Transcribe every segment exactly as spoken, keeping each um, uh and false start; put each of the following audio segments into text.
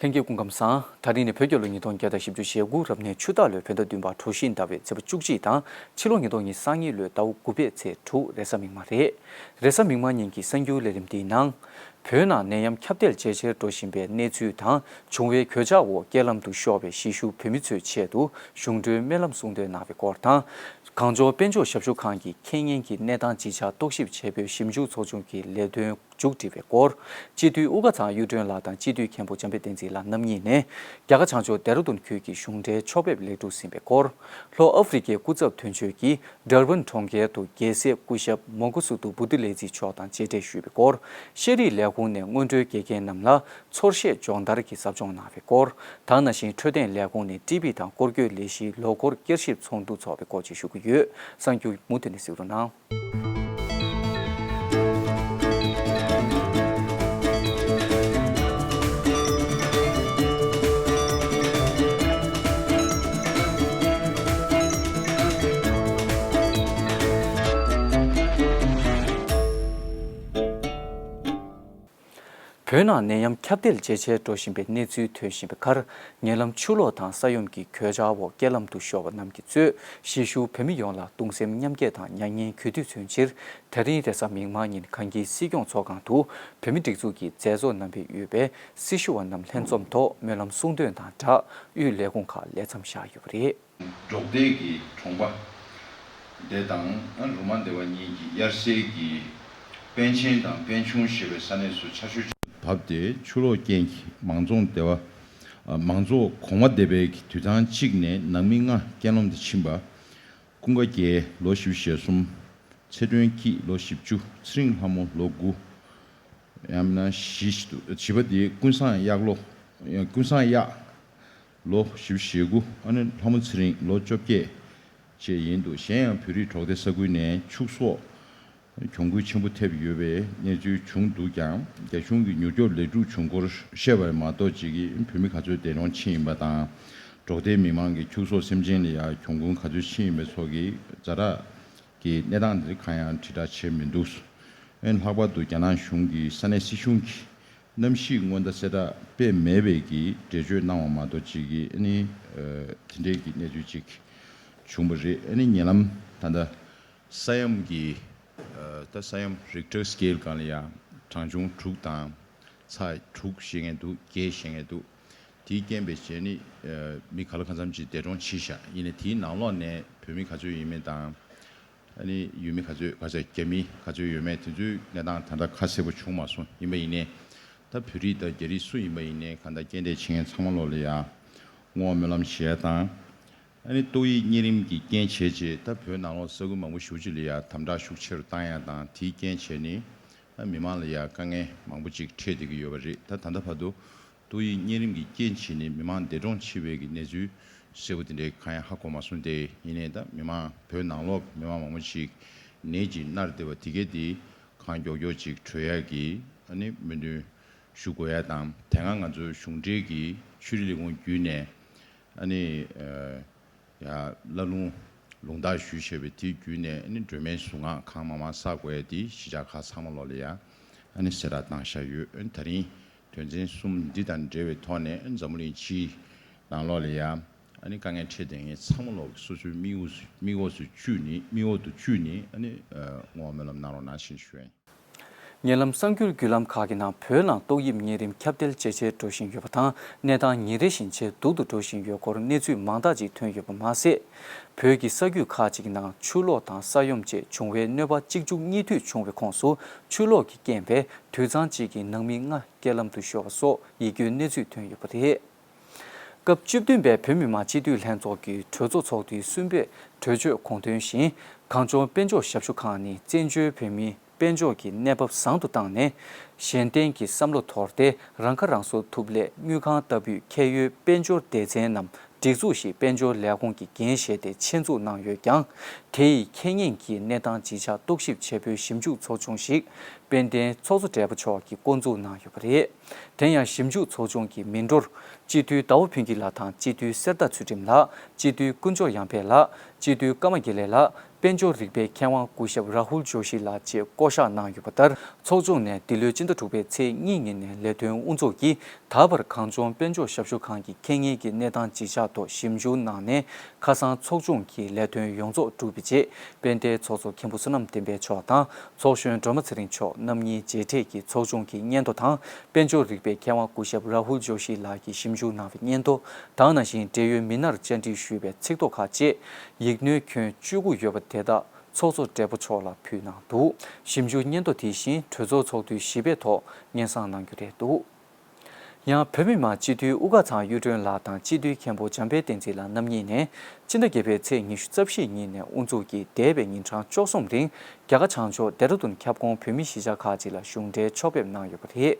ལྷན་རྒྱས་སྐུ་ཁམས་བཟང་། ད་རིང་ནི་བོད་རྒྱལ་ལོ་ཉིས་སྟོང་བརྒྱ་དང་བཞི་བཅུ་ཞེ་དགུ་རབ་གནས་ཆུ་སྟག་ལོའི་བོད་ཟླ་བདུན་པ་གྲོ་བཞིན་ཟླ་བའི་ཚེས་པ་བཅུ་གཅིག་དང་ཕྱི་ལོ་ཉིས་སྟོང་ཉི་ཤུ་རྩ་གཉིས་ལོའི་ཟླ་བ་དགུ་པའི་ཚེས་དྲུག་རེས་གཟའ་མིག་དམར་རེད། རེས་གཟའ་མིག་དམར་ཉིན་གྱི་གསར་འགྱུར་ལས་རིམ་འདིའི་ནང་། བོད་ནང་ནད་ཡམས་ཁྱབ་གདལ་ཇེ་ཆེར་འགྲོ་བཞིན་པའི་གནས་ཚུལ་དང་། བྱུང་བའི་གོད་ཆག་འོག་རྐྱེན་ལམ་དུ་ཤོར་བའི་གཞིས་བཞུགས་བོད་མི་ཚོའི་ཆེད་དུ་གཞུང་འབྲེལ་སྨོན་ལམ་གསུང་འདོན་གནང་བའི་སྐོར་དང་། གངས་ལྗོངས་དཔལ་འབྱོར་ཞབས་ཞུ་ཁང་གི་ཁེ་གཉེར་གྱི་གནས་སྟངས་ཇི་ཆགས་རྟོག་ཞིབ་བྱེད་པའི་ཞིབ་འཇུག་ཚོགས་ཆུང་གི་ལས་དོན་མཇུག་སྒྲིལ་བའི་སྐོར། སྤྱི་འཐུས་དབུ་དཀར་ཚང་གཡུ་སྒྲོན་ལགས་དང་སྤྱི་འཐུས་མཁན་པོ་འཇམ་དཔལ་བསྟན་འཛིན་ལགས་རྣམ་གཉིས་ནས། རྒྱ་གར་བྱང་ཕྱོགས་ལྡེ་ར་ལྡུན་ཁུལ་གྱི་གཞུང་འབྲེལ་ཕྱོགས་ཕེབས་ལེགས་གྲུབ་ཟིན་པའི་སྐོར། ལྷོ་ཨ་ཧྥེ་རི་ཁའི་སྐུ་ཚབ་དོན་གཅོད་ཀྱིས་ཌར་བན་གྲོང་ཁྱེར་དུ་རྒྱལ་སྲས་སྐུ་ཞབས་མོང་གོ་སུ་ཏུ་བུ་ཏི་ལེ་ཛི་མཆོག་དང་མཇལ་འཕྲད་ཞུས་པའི་སྐོར། ཤེས་རིག་ལས་ཁུངས་ནས་སྔོན་འགྲོའི་དགེ་རྒན་རྣམས་ལ་ཚོར་ཤེས་སྦྱོང་བརྡར་གྱི་ཟབ་སྦྱོང་གནང་བའི་སྐོར། དེ་ནང་བཞིན་འཕྲོད་བསྟེན་ལས་ཁུངས་ནས་ཀྲི་བི་དང་སྐོར་སྐྱོད་ལས་གཞིའི་ལོ་འཁོར་བསྐྱར་ཞིབ་ཚོགས་འདུ་འཚོགས་པའི་སྐོར་བཅས་ཞུ་གི་ཡོད། གསར་འགྱུར་མུ་མཐུད་ནས་གཟིགས་རོགས་གནང་། བོད་ནང་ནད་ཡམས་ཁྱབ་གདལ་ཇེ་ཆེར་འགྲོ་བཞིན་པའི་གནས་ཚུལ་ཐོན་བཞིན་པའི་ཁར། ཉེ་ལམ་ཆུ་ལོག་དང་ས་ཡོམ་གྱི་གོད་ཆག་འོག་རྐྱེན་ལམ་དུ་ཤོར་བ་རྣམས་ཀྱིས་གཙོས་གཞིས་བཞུགས་བོད་མི་ཡོངས་ལ་གདུང་སེམས་མཉམ་སྐྱེད་དང་མྱ་ངན་གུས་འདུད་མཚོན་ཕྱིར། དེ་རིང་རེས་གཟའ་མིག་དམར་ཉིན་གངས་སྐྱིད་སྲིད་སྐྱོང་ཚོགས་ཁང་དུ་བོད་མི་སྒྲིག་འཛུགས་ཀྱི་མཛད་གཙོ་རྣམ་པས་དབུས་པའི་སྲི་ཞུ་བ་རྣམས་ལྷན་འཛོམས་ཐོག་སྨོན་ལམ་གསུང་འདོན་དང་སྦྲགས་དབུས་ལས་ཁུངས་ཁག་ལས་མཚམས་བཞག་ཡོད་པ་རེད། འབྲོག་སྡེ་གི་གྲོང་པ་དེ་དང་རོ་མ་སྡེ་བ་གཉིས་ཀྱི་དབྱར་སའི་གི་པཎ་ཆེན་དང་པཎ་ཆུང་ཞེས་པའི་ས་གནས་སུ་ཆར་ཞོད་བབས་ཏེ་ཆུ་ལོག་རྐྱེན་གྱིས་མང་རྫོང་སྡེ་བ། མང་རྫོང་གོང་མ་སྡེ་པའི་དུད་ཚང་གཅིག་ནས་ནང་མི་ལྔ་རྐྱེན་ལམ་དུ་ཕྱིན་པ། ཀུན་དགའ་རྒྱལ་ལོ་བཞི་བཅུ་ཞེ་གསུམ། ཚེ་སྒྲོན་སྐྱིད་ལོ་བཞི་བཅུ། ཚེ་རིང་ལྷ་མོ་ལོ་དགུ། ཡང་ན་བཞི་ཞིག་འདུག་བྱིས་པ་དེ་ཀུན་བཟང་གཡག་ལོ། ཀུན་བཟང་གཡག་ལོ་བཞི་བཅུ་ཞེ་དགུ། ཨ་ནི་ལྷ་མོ་ཚེ་རིང་ལོ་བཅོ་བརྒྱད་བཅས་ཡིན་འདུག་གཞན་ཡང་བོད་རིགས་འབྲོག་སྡེ་ས་ཁུལ་ནས་ཕྱུགས་ཟོག་གྱོང་གུན་ཆེན་པོ་ཐེབས་ཡོད་པའི་གནས་ཚུལ་བྱུང་འདུག་ཀྱང་། རྒྱ་གཞུང་གིས་མྱུར་སྐྱོབ་ལས་སྒྲུབ་བྱུང་སྐོར་བཤད་པ་མ་གཏོགས་ཅིག་གིས་བོད་མི་ག་ཚོད་འདས་གྲོངས་ཕྱིན་ཡིན་པ་དང་། འབྲོག་སྡེའི་མི་མང་གི་ཕྱུགས་ཟོག་སེམས་ཅན་ལ་ཡང་གྱོང་གུན་ག་ཚོད་ཕྱིན་ཡིན་པའི་ཐོག་གི་ཛ་དྲག་གི་གནས་སྟངས་འདིར་གང་ཡང་དྲིལ་བསྒྲགས་བྱས་མི་འདུག་ཨ་ནི་ལྷག་པར་དུ་རྒྱ་ནག་གཞུང་གིས་ས་གནས་སྲིད་གཞུང་གི་གནམ་གཤིས་སྔོན་བརྡ་གསལ་བསྒྲགས་སྤེལ་མེད་པའི་གི་འགྲེལ་བརྗོད་གནང་བ་མ་གཏོགས་ཅིག་གིས་ཨ་ནི་དེ་འདྲའི་གི་གནས་ཚུལ་ཅིག་བྱུང་བ་རེད། ཨ་ནི་ཉེ་ལམ་ད་ལྟ་ས་ཡོམ་གྱི་ད་ས་ཡོམ་རིག་ཊར་སི་ཀེལ་སྒང་ལ་ཡང་གྲངས་ཆུང་དྲུག་དང་ཚེག་དྲུག་བཞེས་མཁན་འདུག་བརྒྱད་བཞེས་མཁན་འདུག་དེའི་རྐྱེན་པས་བྱས་ནི་མི་ག་ལ་གང་འཚམ་ཅིག་འདས་གྲོངས་ཕྱིན་ཤག་ཡིན་ནའི་དེའི་ནང་ལོགས་ནས་བོད་མི་ག་ཚོད་ཡིན་མིན་དང་། ཨ་ནི་ཡུལ་མི་ག་ཚོད་ག་ཚོད་རྒྱ་མི་ག་ཚོད་ཡོད་མེད་དེ་ཚོའི་གནས་སྟངས་ད་ལྟ་ཁ་གསལ་པོ་བྱུང་མ་སོང་། ཡིན་པ་ཡིན་ནའི་ད་བོད་རིགས་དང་རྒྱ་རིགས་སུ་ཡིན་པ་ཡིན་ནའི་གང་ལྟར་རྐྱེན་འདས་ཕྱིན་མཁན་ཚང་མ་ལོག་ལ་ཡ་བསྔོ་བ་སྨོན་ལམ་ཞུ་ཡ་དང་། ཨ་ནི་ཏོག་དབྱིབས་གཉན་རིམས་ཀྱི་རྐྱེན་བྱས་རྗེས་ད་བོད་ནང་ལོགས་ས་ཁུལ་མང་པོ་ཞེ་པོ་ཅིག་ལ་ཡ་དམ་དྲག་ཤུགས་ཆེ་རུ་བཏང་ཡ་དང་དེའི་རྐྱེན་བྱས་ནི་ཨ་མི་མང་ལ་ཡ་དཀའ་ངལ་མང་པོ་ཅིག་འཕྲད་བསྡད་ཀྱི་ཡོད་པ་རེད། ད་ད་ལྟ་བར་དུ་ཏོག་དབྱིབས་གཉན་རིམས་ཀྱི་རྐྱེན་བྱས་ནས་མི་མང་འདས་གྲོངས་ཕྱིན་པའི་གི་གནས་ཚུལ་གསལ་པོ་དེ་འདྲའི་གང་ཡང་ཧ་གོ་མ་སོང་སྟེ། ཡིན་ནའི་ད་མི་མང་བོད་ནང་ལོགས་མི་མང་མང་པོ་ཞིག་ནད་ཀྱིས་མནར་བསྡད་པ་དེ་གས་དེ་གང་མགྱོགས་མགྱོགས་ཅིག་གྲོལ་ཡག་གི་ཨ་ནི་སྨོན་འདུན་ཞུ་དགོས་ཡ་དང་། དེ་སྔ་ང་ཚོའི་གཞུང་འབྲེལ་གྱི་ཆོས་རིག་ལས་ཁུངས་བརྒྱུད་ནས་ཨ་ནི་ཡ་བླ་ལུང་ལུང་བསྟར་ཞུས་བྱས་པའི་དེ་བརྒྱུད་ནས་ཨ་ནི་སྒྲོལ་མའི་གཟུངས་སྔགས་གང་མང་མང་བསགས་དགོས་ཡ་དེ་གཞིས་ཆགས་ཁག་ཚང་མ་ལོག་ལ་ཡ་ཨ་ནི་གསལ་བསྒྲགས་བཏང་བཞག་ཡོད། ཨ་ནི་ད་རིང་དོན་ཚན་གསུམ་འདི་དང་འབྲེལ་བའི་ཐོག་ནས་ཨ་ནི་འཛམ་བུ་གླིང་སྤྱིའི་ནང་ལོགས་ལ་ཡ་ཨ་ནི་དཀའ་ངལ་འཕྲད་བསྡད་མཁན་ཚང་མ་ལོག་སོ་སོའི་མིག་འོག་སུ་མིག་འོག་ཏུ་བཅུག་ནས་མིག་འོག་ཏུ་བཅུག་ནས་ཨ་ནི་བསྔོ་བ་སྨོན་ལམ་གནང་རོགས་གནང་ཞེས་ཞུ་ཡ་ཡིན། ཉེ་ལམ་གསར་འགྱུར་བརྒྱུད་ལམ་ཁག་གི་ནང་བོད་ནང་ཏོག་དབྱིབས་གཉན་རིམས་ཁྱབ་གདལ་ཇེ་ཆེར་འགྲོ་བཞིན་ཡོད་པ་དང་། གནས་སྟངས་ཉིན་རེ་བཞིན་ཇེ་སྡུག་ཏུ་འགྲོ་བཞིན་ཡོད་སྐོར་གནས་ཚུལ་མང་དག་ཅིག་ཐོན་ཡོད་པ་མ་ཟད། བོད་ཀྱི་ས་རྒྱུད་ཁག་ཅིག་ནང་ཆུ་ལོག་དང་ས་ཡོམ་བཅས་བྱུང་བའི་གནོད་པ་གཅིག་མཇུག་གཉིས་མཐུད་བྱུང་བའི་ཁོངས་སུ་ཆུ་ལོག་གི་རྐྱེན་པས་དུད་ཚང་གཅིག་གི་ནང་མི་ལྔ་རྐྱེན་ལམ་དུ་ཤོར་བ་སོགས་ཡིད་སྐྱོའི་གནས་ཚུལ་ཐོན་ཡོད་པ་རེད། སྐབས་བཅུ་བདུན་པའི་བོད་མི་མང་སྤྱི་འཐུས་ལྷན་ཚོགས་ཀྱི་གྲོས་ཚོགས་ཚོགས་དུས་གསུམ་པའི་གྲོས་ཆོད་དགོངས་དོན་བཞིན། གངས་ལྗོངས་དཔལ་འབྱོར་ཞབས་ཞུ་ཁང་ནི་བཙན་བྱོལ་བོད་མིའི་དཔལ་འབྱོར་གྱི་གནས་བབ་བཟང་དུ་བཏང་ནས། གཞན་བརྟེན་གྱི་བསམ་བློ་དོར་ཏེ་རང་ཁ་རང་གསོ་ཐུབ་སླད་དངུལ་ཁང་ལྟ་བུའི་ཁྱད་ཡོད་དཔལ་འབྱོར་སྡེ་ཚན་ནམ་སྒྲིག་འཛུགས་ཤིག་དཔལ་འབྱོར་ལས་ཁུངས་ཀྱིས་འགན་བཞེས་ཏེ་ཆེད་འཛུགས་གནང་ཡོད་ཀྱང་། དེ་ཡི་ཁེ་གཉེར་གྱི་གནས་སྟངས་ཇི་ཆགས་རྟོག་ཞིབ་བྱེད་པོའི་ཞིབ་འཇུག་ཚོགས་ཆུང་ཞིག་ དཔལ་ལྡན་ཚོགས་གཙོ་བགྲེས་པོ་མཆོག་གིས་བསྐོ་འཛུགས་གནང་ཡོད་པ་རེད། དེ་ཡང་ཞིབ་འཇུག་ཚོགས་ཆུང་གི་མི་འགྲོར་སྤྱི་འཐུས་ཟླ་བ་ཕུན་སྐྱིད་ལགས་དང་སྤྱི་འཐུས་གསེར་རྟ་ཚུལ་ཁྲིམས་ལགས། སྤྱི་འཐུས་དཀོན་མཆོག་ཡར་འཕེལ་ལགས། སྤྱི་འཐུས་ཀརྨ་དགེ་ལེགས་ལགས། དཔལ་འབྱོར་རིག་པའི་མཁས་དབང་སྐུ་ཞབས་ར་ཧུལ་ཇོ་ཤི་ལགས་བཅས་བསྐོ་གཞག་གནང་ཡོད་པ་ལྟར། ཚོགས་ཆུང་ནས་འདི་ལོའི་སྤྱི་ཟླ་དྲུག་པའི་ཚེས་གཉིས་ཉིན་ནས་ལས་དོན་དབུ་འཛུགས་ཀྱིས། ད་བར་གངས་ལྗོངས་དཔལ་འབྱོར་ཞབས་ཞུ་ཁང་གི་ཁེ་གཉེར་གྱི་གནས་སྟངས་ཇི་ཆགས་ཐོག་ཞིབ་འཇུག་གནང་ནས། ཁ་སང་ཚོགས་ཆུང་གི་ལས་དོན་ཡོངས་རྫོགས་གྲུབ་པའི་རྗེས། དཔལ་ལྡན་ཚོགས་གཙོ་མཁན་པོ་བསོད་ནམས་བསྟན་འཕེལ་མཆོག་དང་། ཚོགས་གཞོན་སྒྲོལ་མ་ཚེ་རིང་མཆོག་རྣམ་གཉིས་མཇལ་འཕྲད་ཀྱིས་ཚོགས་ཆུང་གི་སྙན་ཐོ་དང་། དཔལ་འབྱོར་རིག་པའི་མཁས་དབང་སྐུ་ཞབས་ར་ཧུལ་ཇོ་ཤི་ལགས་ཀྱིས་ཞིབ་འཇུག་གནང་བའི་སྙན་ཐོ་དང་། ནང་བཞིན་འབྲེལ་ཡོད་མི་སྣར་བཅར་འདྲི་ཞུས་པའི་ཚིག་ཐོ་ཁག་བཅས་ཡིག་སྣོད་ཁྱོན་བཅུ་དགུ་ཡོད་པ་དེ་དག་ཚོགས་གཙོ་བགྲེས་པོ་མཆོག་ལ་ཕུལ་གནང་འདུག་ཞིབ་འཇུག་སྙན་ཐོ་དེ་བཞིན་གྲོས་ཚོགས་ཚོགས་དུས་བཞི་པའི་ཐོག་སྙན་སེང་གནང་རྒྱུ་རེད་འདུག་ཡང་བོད་མི་མང་སྤྱི་འཐུས་དབུ་དཀར་ཚང་གཡུ་སྒྲོན་ལགས་དང་སྤྱི་འཐུས་མཁན་པོ་འཇམ་དཔལ་བསྟན་འཛིན་ལགས་རྣམ་གཉིས་ནས། སྤྱི་ཟླ་བརྒྱད་པའི་ཚེས་ཉི་ཤུ་རྩ་བཞི་ཉིན་ནས་དབུ་འཛུགས་ཀྱིས་འདས་པའི་ཉིན་གྲངས་བཅུ་གསུམ་རིང་རྒྱ་གར་བྱང་ཕྱོགས་ལྡེ་ར་ལྡུན་ཁྱབ་ཁོངས་བོད་མིའི་གཞིས་ཆགས་ཁག་ཅིག་ལ་གཞུང་འབྲེལ་ཕྱོགས་ཕེབས་གནང་ཡོད་པ་རེད།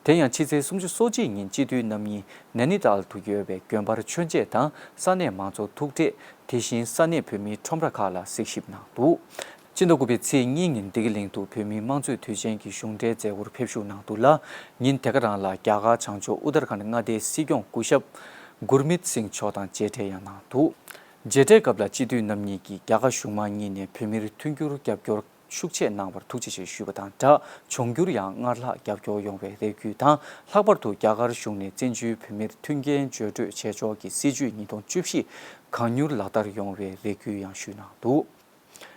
དེ་ཡང་ཕྱི་ཚེས་སུམ་ཅུ་སོ་གཅིག་ཉིན་སྤྱི་འཐུས་རྣམ་གཉིས་ནེ་ནི་ཏཱལ་དུ་ཡོད་པའི་དགོན་པར་མཆོད་མཇལ་དང་ས་གནས་མང་ཚོགས་ཐུག་འཕྲད། དེ་བཞིན་ས་གནས་བོད་མིའི་ཁྲོམ་ར་ཁག་ལ་གཟིགས་ཞིབ་གནང་འདུག་སྤྱི་ཟླ་དགུ་པའི་ཚེས་གཉིས་ཉིན་བདེ་སྐྱིད་གླིང་དུ་བོད་མིའི་དམངས་གཙོའི་དུས་ཆེན་གྱི་གཞུང་འབྲེལ་མཛད་སྒོར་ཕེབས་ཞུགས་གནང་འདུག་ལ། ཉིན་དེ་ག་རང་ལ་རྒྱ་གར་བྱང་ཕྱོགས་ཨུ་ཏར་ཁཱན་མངའ་སྡེའི་སྲིད་སྐྱོང་སྐུ་ཞབས་གུར་མིད་སིང་མཆོག་དང་མཇལ་འཕྲད་ཡང་གནང་འདུག་མཇལ་འཕྲད་སྐབས་ལ་སྤྱི་འཐུས་རྣམ་གཉིས་ཀྱིས་རྒྱ་གར་གཞུང་མང་གཉིས་ནས་བོད་མིར་མཐུན་འགྱུར་རྒྱབ་སྐྱོར་ཤུགས་ཆེ་གནང་བར་ཐུགས་རྗེ་ཆེ་ཞུས་པ་དང་སྦྲགས། འབྱུང་འགྱུར་ཡང་སྔར་ལྷག་རྒྱབ་སྐྱོར་ཡོང་བའི་རེ་སྐུལ་དང་། ལྷག་པར་དུ་རྒྱ་གར་གཞུང་ནས་བཙན་བྱོལ་བོད་མིར་མཐུན་རྐྱེན་བརྗོད་སྤྲོད་བྱེད་ཕྱོགས་ཀྱི་སྲིད་བྱུས་ཉིས་སྟོང་བཅུ་བཞི་གང་མྱུར་ལག་བསྟར་ཡོང་བའི་རེ་སྐུལ་ཡང་ཞུས་གནང་འདུག་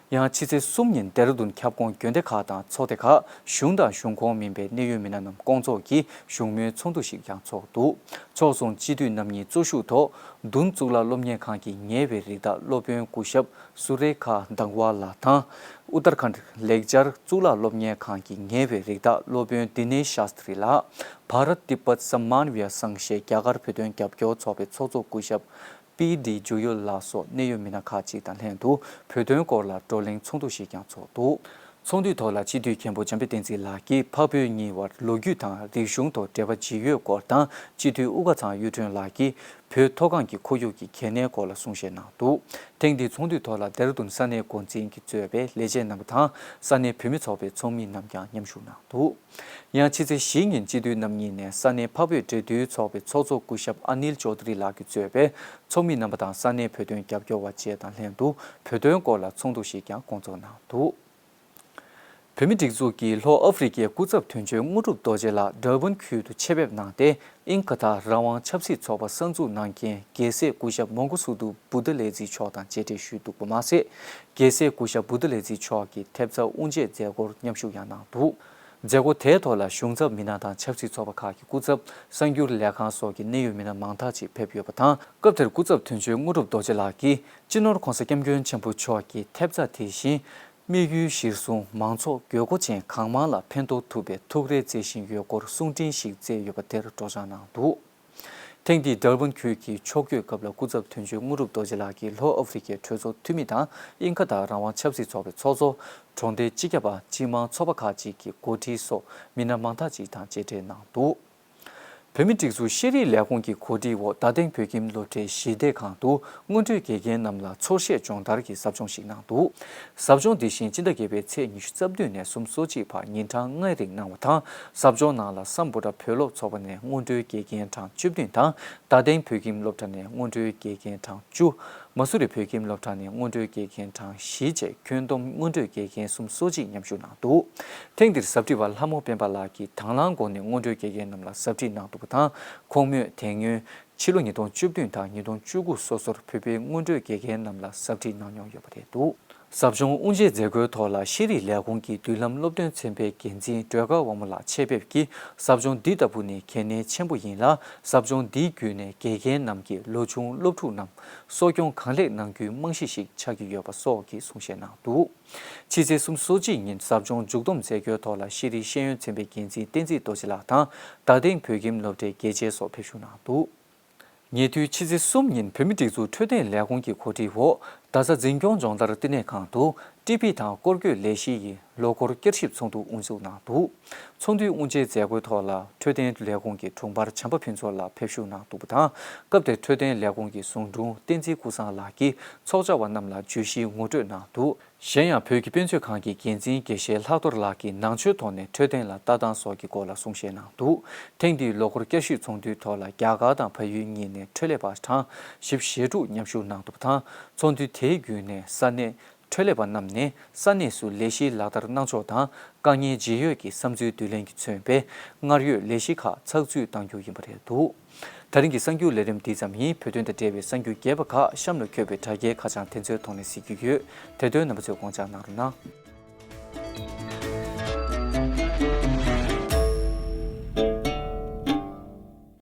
ཡང་ཕྱི་ཚེས་གསུམ་ཉིན་ལྡེ་ར་ལྡུན་ཁྱབ་ཁོངས་དགོན་སྡེ་ཁག་དང་ཚོགས་སྡེ་ཁག་གཞུང་དང་གཞུང་ཁོངས་མིན་པའི་གནད་ཡོད་མི་སྣ་རྣམས་སྐོང་ཚོགས་ཀྱིས་བཞུགས་མོལ་ཚོགས་འདུ་ཞིག་ཀྱང་ཚོགས་འདུག་ཚོགས་ཟུང་སྤྱི་འཐུས་རྣམ་གཉིས་གཙོ་བཞུགས་ཐོག་མདུན་གཙུག་ལག་སློབ་གཉེར་ཁང་གི་ཉེ་བའི་རིགས་བདག་སློབ་དཔོན་སྐུ་ཞབས་སུ་རེ་ཁ་དང་ཝ་ལགས་དང་། ཨུ་ཏར་ཁཱན་ལེགས་སྦྱར་གཙུག་ལག་སློབ་གཉེར་ཁང་གི་ཉེ་བའི་རིགས་བདག་སློབ་དཔོན་དི་ནེ་ཤཱས་ཏྲི་ལགས། བྷ་རཏ་ཏི་པད་སམ་མཱན་ཝི་ཡ་སངས་ཞེས་རྒྱ་གར་བོད་དོན་རྒྱབ་སྐྱོར་ཚོགས་པའི་ཚོགས་གཙོ་སྐུ་ཞབས་པི་ཌི་ཇུ་ཡུལ་ལགས་སོགས་གནད་ཡོད་མི་སྣ་ཁག་ཅིག་དང་ལྷན་དུ་བོད་དོན་སྐོར་ལ་བགྲོ་གླེང་ཚོགས་འདུ་ཞིག་ཀྱང་ཚོགས་འདུག་ཚོགས་འདུའི་ཐོག་ལ་སྤྱི་འཐུས་མཁན་པོ་འཇམ་དཔལ་བསྟན་འཛིན་ལགས་ཀྱིས་འཕགས་བོད་གཉིས་དབར་ལོ་རྒྱུས་དང་རིག་གཞུང་ཐོག་འབྲེལ་བ་ཇི་ཡོད་སྐོར་དང་། སྤྱི་འཐུས་དབུ་དཀར་ཚང་གཡུ་སྒྲོན་ལགས་ཀྱིས་བོད་མཐོ་སྒང་གི་ཁོར་ཡུག་གི་གལ་གནད་སྐོར་ལ་གསུང་བཤད་གནང་འདུག་ཐེངས་འདིའི་ཚོགས་འདུའི་ཐོག་ལ་ལྡེ་ར་ལྡུན་ས་གནས་འགོ་འཛིན་གྱིས་གཙོས་པའི་ལས་བྱེད་རྣམ་པ་དང་ས་གནས་བོད་མི་ཚོགས་པའི་ཚོགས་མི་རྣམས་ཀྱང་མཉམ་ཞུགས་གནང་འདུག་ཡང་ཕྱི་ཚེས་བཞི་ཉིན་སྤྱི་འཐུས་རྣམ་གཉིས་ནས་ས་གནས་འཕགས་བོད་འབྲེལ་མཐུད་ཚོགས་པའི་ཚོགས་གཙོ་སྐུ་ཞབས་ཨ་ནིལ་ཅོ་དྷ་རི་ལགས་ཀྱིས་གཙོས་པའི་ཚོགས་མི་རྣམ་པ་དང་ས་གནས་བོད་དོན་རྒྱབ་སྐྱོར་བ་བཅས་དང་ལྷན་དུ་བོད་དོན་སྐོར་ལ་ཚོགས་འདུ་ཞིག་ཀྱང་སྐོང་ཚོགས་གནང་འདུག་བོད་མིའི་སྒྲིག་འཛུགས་ཀྱི་ལྷོ་ཨ་ཧྥེ་རི་ཁའི་སྐུ་ཚབ་དོན་གཅོད་དངོས་གྲུབ་རྡོ་རྗེ་ལགས་ཌར་བན་ཁུལ་དུ་ཆེད་ཕེབས་གནང་སྟེ། དབྱིན་ཁ་ཐར་རང་དབང་ཆབ་སྲིད་ཚོགས་པ་གསར་འཛུགས་གནང་མཁན་རྒྱལ་སྲས་སྐུ་ཞབས་མོང་གོ་སུ་དུ་བུདྡྷ་ལེ་ཛི་མཆོག་དང་མཇལ་འཕྲད་ཞུས་འདུག་པ་མ་ཟད། རྒྱལ་སྲས་སྐུ་ཞབས་བུདྡྷ་ལེ་ཛི་མཆོག་གིས་ཐེབས་རྩ་དབུ་འབྱེད་མཛད་སྒོར་མཉམ་ཞུགས་ཡང་གནང་འདུག་མཛད་སྒོ་དེའི་ཐོག་ལ་གཞུང་ཚབ་མི་སྣ་དང་ཆབ་སྲིད་ཚོགས་པ་ཁག་གི་སྐུ་ཚབ། གསར་འགྱུར་ལས་ཁང་སོགས་ཀྱི་གནད་ཡོད་མི་སྣ་མང་དག་ཅིག་ཕེབས་ཡོད་པ་དང་། སྐབས་དེར་སྐུ་ཚབ་དོན་གཅོད་དངོས་གྲུབ་རྡོ་རྗེ་ལགས་ཀྱིས་སྤྱི་ནོར་༧གོང་ས་༧སྐྱབས་མགོན་ཆེན་པོ་མཆོག་གི་ཐེབས་རྩ་དེ་བཞིན། དམིགས་ཡུལ་གཞིར་བཟུང་མང་ཚོགས་དགོས་མཁོ་ཅན་གང་མང་ལ་ཕན་ཐོགས་ཐུབ་པའི་ཐུགས་རེ་མཛད་བཞིན་ཡོད་སྐོར་གསུང་འཕྲིན་ཞིག་བསྩལ་ཡོད་པ་དེར་སྤྲོ་སྦྱང་གནང་འདུག་ཐེངས་འདིའི་ཌར་བན་ཁུལ་གྱི་ཕྱོགས་བསྐྱོད་སྐབས་ལ་སྐུ་ཚབ་དོན་གཅོད་དངོས་གྲུབ་རྡོ་རྗེ་ལགས་ཀྱིས་ལྷོ་ཨ་ཧྥེ་རི་ཁའི་གྲོས་ཚོགས་འཐུས་མི་དང་དབྱིན་ཁ་ཐར་རང་དབང་ཆབ་སྲིད་ཚོགས་པའི་ཚོགས་གཙོ། གྲོང་སྡེ་སྤྱི་ཁྱབ་པ། སྤྱི་དམངས་ཚོགས་པ་ཁག་ཅིག་གི་འགོ་ཁྲིད་སོགས་མི་སྣ་མང་དག་ཅིག་དང་མཇལ་འཕྲད་གནང་འདུག་བོད་མིའི་སྒྲིག་འཛུགས་ཤེས་རིག་ལས་ཁུངས་ཀྱི་གོ་སྒྲིག་འོག་རྡ་སྟེང་བོད་ཁྱིམ་སློབ་གྲྭའི་གཞི་སྡེ་ཁང་དུ་སྔོན་འགྲོའི་དགེ་རྒན་རྣམས་ལ་ཚོར་ཤེས་སྦྱོང་བརྡར་གྱི་ཟབ་སྦྱོང་ཞིག་གནང་འདུག་ཟབ་སྦྱོང་འདི་བཞིན་སྤྱི་ཟླ་བརྒྱད་པའི་ཚེས་ཉི་ཤུ་རྩ་བདུན་ནས་ཟུར་ཞུགས་བྱེད་པར་ཉིན་གྲངས་ལྔའི་རིང་གནང་བ་དང་། ཟབ་སྦྱོང་ནང་ལ་སམ་བྷོ་ཊ་བོད་སློབ་ཚོགས་པ་ནས་སྔོན་འགྲོའི་དགེ་རྒན་གྲངས་བཅུ་བདུན་དང་། རྡ་སྟེང་བོད་ཁྱིམ་སློབ་གྲྭ་ནས་སྔོན་འགྲོའི་དགེ་རྒན་གྲངས་བཅུ། མ་སུ་རི་བོད་ཁྱིམ་སློབ་གྲྭ་ནས་སྔོན་འགྲོའི་དགེ་རྒན་གྲངས་བཞི་བཅས་ཁྱོན་བསྡོམས་སྔོན་འགྲོའི་དགེ་རྒན་ཟུར་ཞུགས་མཉམ་ཞུགས་གནང་འདུག་ཐེངས་འདིར་ཟབ་ཁྲིད་པ་ལྷ་མོ་སྤེན་པ་ལགས་ཀྱིས་དང་བླངས་སྒོ་ནས་སྔོན་འགྲོའི་དགེ་རྒན་རྣམས་ལ་ཟབ་ཁྲིད་གནང་འདུག་པ་དང་། ཁོང་མོས་དེ་སྔོན་ཕྱི་ལོ་ཉིས་སྟོང་བཅུ་བདུན་དང་ཉིས་སྟོང་བཅུ་དགུ་སོ་སོར་བོད་པའི་སྔོན་འགྲོའི་དགེ་རྒན་རྣམས་ལ་ཟབ་ཁྲིད་གནང་མྱོང་ཡོད་པ་རེད་འདུག་ཟབ་སྦྱོང་དབུ་འབྱེད་མཛད་སྒོའི་ཐོག་ལ་ཤེས་རིག་ལས་ཁུངས་ཀྱི་མདུན་ལམ་སློབ་སྟོན་ཚན་པའི་འགན་འཛིན་སྒྲོལ་དཀར་དབང་མོ་ལགས་ཆེད་ཕེབས་ཀྱིས། ཟབ་སྦྱོང་འདི་ལྟ་བུ་ནི་གལ་གནད་ཆེན་པོ་ཡིན་ལ། ཟབ་སྦྱོང་འདི་བརྒྱུད་ནས་དགེ་རྒན་རྣམས་ཀྱིས་ལོ་ཆུང་སློབ་ཕྲུག་རྣམས་གསོ་སྐྱོང་གང་ལེགས་གནང་རྒྱུའི་རྨང་གཞི་ཞིག་ཆགས་ཀྱི་ཡོད་པ་སོགས་ཀྱི་གསུང་བཤད་གནང་འདུག་ཕྱི་ཚེས་སུམ་ཅུ་སོ་གཅིག་ཉིན་ཟབ་སྦྱོང་མཇུག་བསྡོམས་མཛད་སྒོའི་ཐོག་ལ་ཤེས་རིག་ཤེས་ཡོན་ཚན་པའི་འགན་འཛིན་བསྟན་འཛིན་རྡོ་རྗེ་ལགས་དང་རྡ་སྟེང་བོད་ཁྱིམ་སློབ་གྲྭའི་དགེ་ཆེ་སོགས་ཕེབས་ཞུགས་གནང་འདུག་ཉེ་དུས་ཕྱི་ཚེས་གསུམ་ཉིན་བོད་མིའི་སྒྲིག་འཛུགས་འཕྲོད་བསྟེན་ལས་ཁུངས་ཀྱི་གོ་སྒྲིག་འོག་རྡ་ས་འཛིན་སྐྱོང་སྦྱོང་བརྡར་བསྟི་གནས་ཁང་དུ་ ཊི་བི་དང་སྐོར་སྐྱོད་ལས་གཞི་ཡི་ལོ་འཁོར་བསྐྱར་ཞིབ་ཚོགས་འདུ་དབུ་འཛུགས་གནང་འདུག། ཚོགས་འདུའི་དབུ་འབྱེད་མཛད་སྒོའི་ཐོག་ལ་འཕྲོད་བསྟེན་ལས་ཁུངས་ཀྱི་དྲུང་འཕར་བྱམས་པ་ཕུན་ཚོགས་ལགས་ཕེབས་བཞུགས་གནང་འདུག་པ་དང་། སྐབས་དེར་འཕྲོད་བསྟེན་ལས་ཁུངས་ཀྱི་ཟུང་དྲུང་བསྟན་འཛིན་ཀུན་བཟང་ལགས་ཀྱིས་ཚོགས་བཅར་བ་རྣམས་ལ་བརྗོད་གཞིའི་ངོ་སྤྲོད་གནང་འདུག། གཞན་ཡང་བོད་ཀྱི་དཔེ་མཛོད་ཁང་གི་འགན་འཛིན་དགེ་བཤེས་ལྷག་རྡོར་ལགས་ཀྱིས་ནང་ཆོས་ཐོག་ནས་འཕྲོད་བསྟེན་ལ་ལྟ་སྟངས་སོགས་ཀྱི་སྐོར་ལ་གསུང་བཤད་གནང་འདུག། ཐེངས་འདིའི་ལོ་འཁོར་བསྐྱར་ཞིབ་ཚོགས་འདུའི་ཐོག་ལ་རྒྱ་གར་དང་བལ་ཡུལ་གཉིས་ནས་འཕྲོད་ལས་པ་གྲངས་བཞི་བཅུ་ཞེ་དྲུག་མཉམ་ཞུགས་གནང་འདུག་པ་དང་། ཚོགས་འདུ་དེའི་བརྒྱུད་ནས་ས་གནས་འཕྲོད་ལས་པ་རྣམས་ནས་ས་གནས་སུ་ལས་གཞི་ལག་བསྟར་གནང་ཕྱོགས་དང་། དཀའ་ངལ་ཇི་ཡོད་ཀྱི་བསམ་ཚུལ་བསྡུ་ལེན་གྱིས་མཚོན་པའི་སྔར་ཡོད་ལས་གཞི་ཁག་ཚགས་ཚུད་གཏང་རྒྱུ་ཡིན་པ་རེད་འདུག། ད་རིང་གི་གསར་འགྱུར་ལས་རིམ་འདི་ཙམ་ཡིན། བོད་དོན་དང་འབྲེལ་བའི་གསར་འགྱུར་རྒྱས་པ་ཁག་གཤམ་ལ་འཁོད་པའི་དྲ་རྒྱའི་ཁ་བྱང་དེ་ཚོའི་ཐོག་ནས་གཟིགས་རྒྱུ་ཡོད། དེ་དོན་རྣམ་པ་ཚོས་དགོངས་འཇགས་གནང་རོགས་གནང་།